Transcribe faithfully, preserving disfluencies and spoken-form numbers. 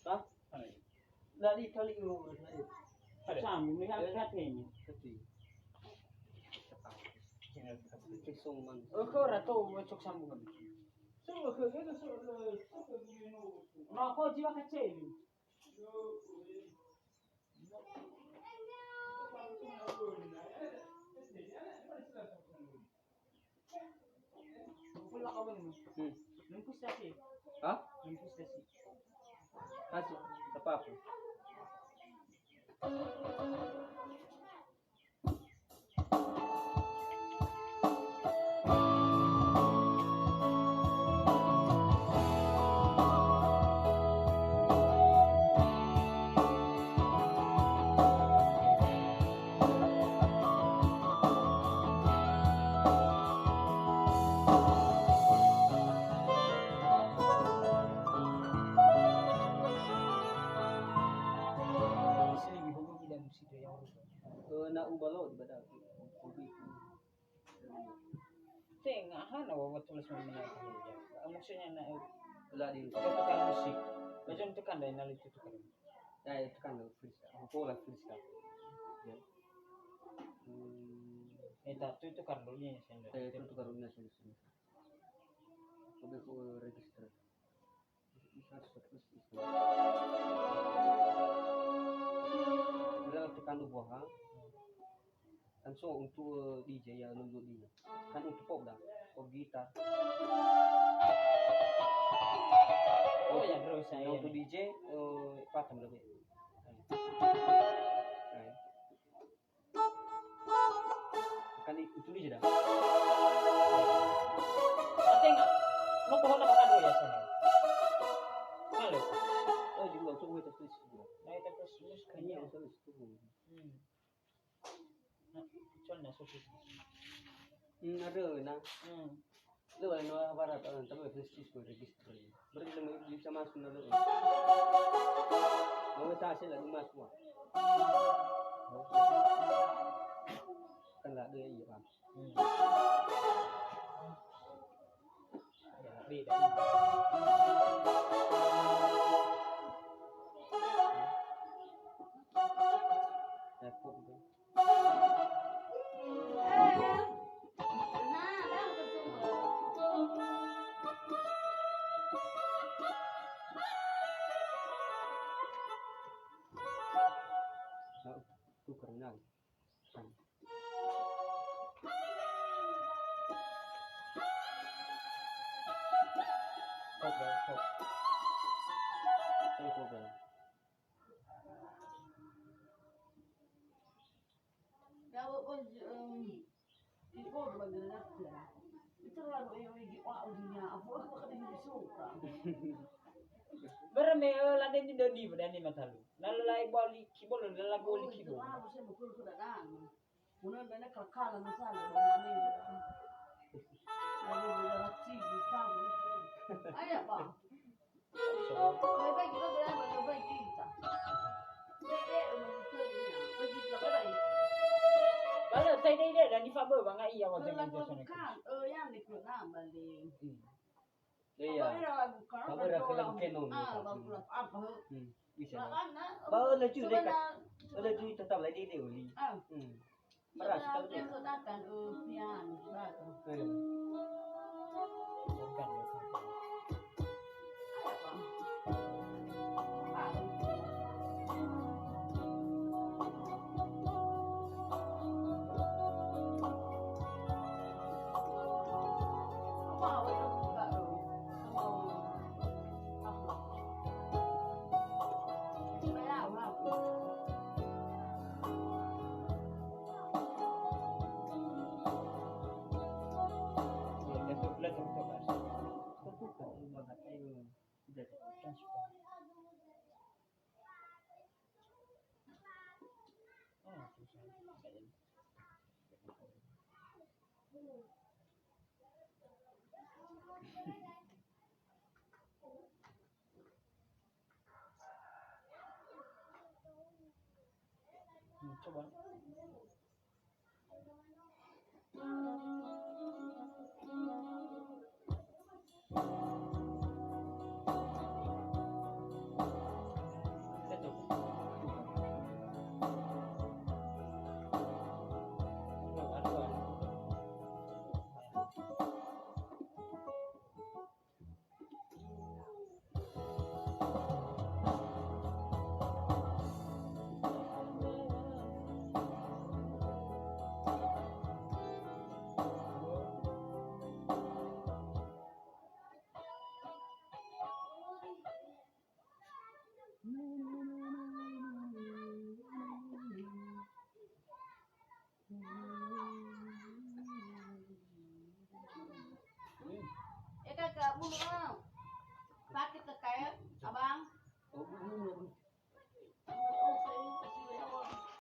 Hah? Ada. Sambung, melihat, eh, katanya. Betul. Oh, kau ora tahu, cok sambung. Nah, kau jiwa kecil. Hmm. Nungkus tasi. Hah? Nungkus tasi. Tasi, tak apa-apa. Eh, na ubalo di bada. Tenga hana wa tulis mana. Maksudnya na la di tekan musik. Baca tekan dari nali itu tekan. Ya, itu kan freestyle. Aku lah freestyle. Ya. Hmm. Eh, tak, itu, itu kan dulunya sendiri. Eh, itu kan dulunya sendiri. Lebih ke register. Bisa harus terus. Udah tekan dua buah, ha? Kan so untuk, eh, D J ya, nunjuk dia. Kan untuk pop dah, pop gitar. Oh, ya, terus saya. Untuk D J, eh, patam lebih. Nah. Kan itu D J dah. Tenga. No pohon apa kan ya saya? Halo. Oh, juga untuk gue terus juga. Nah, itu terus, terus kayaknya. Iya, terus itu. Hmm. Kecuali masuk itu. Hmm, ada, nah. Hmm. Lu ada no barat, orang tahu register. Berarti bisa masuk, nah, lu. Mau kita hasil lagi masuk, wah. Kan lah ada, iya, Pak. Hmm. Ya, beda. Repot itu. Tuh, keren. Stop, bro, stop. Stop, stop, bro. Ya, pokoknya, em, itu bagi aku. Itu lalu yang lagi, wah, ujinya apa? Aku bakal di suka. Bere me, eh, lade ni dodi, bedani matalu. Lalu lai boli kibolo, lalu boli kibolo. Muna bene kala-kala na sale, ba mane. Lalu dia racigi tahu. Ayah, Pak. Lebih baik kita berapa, lebih baik kita. Bede, bagi kita berapa? Bala, saya deh, deh, dan di Faber, bang, iya, waktu itu. Kan, eh, yang di Vietnam, balik. Hmm. Iya. Apa dia lagu kan? Apa dia film Canon, ah, gitu. Lagu apa? Hmm, bisa. Ba, laju dekat. Laju tetap lagi dia uli. Ah. Hmm. Merasa kalau dia katakan, eh, pian, batu. Iya. Hmm, coba.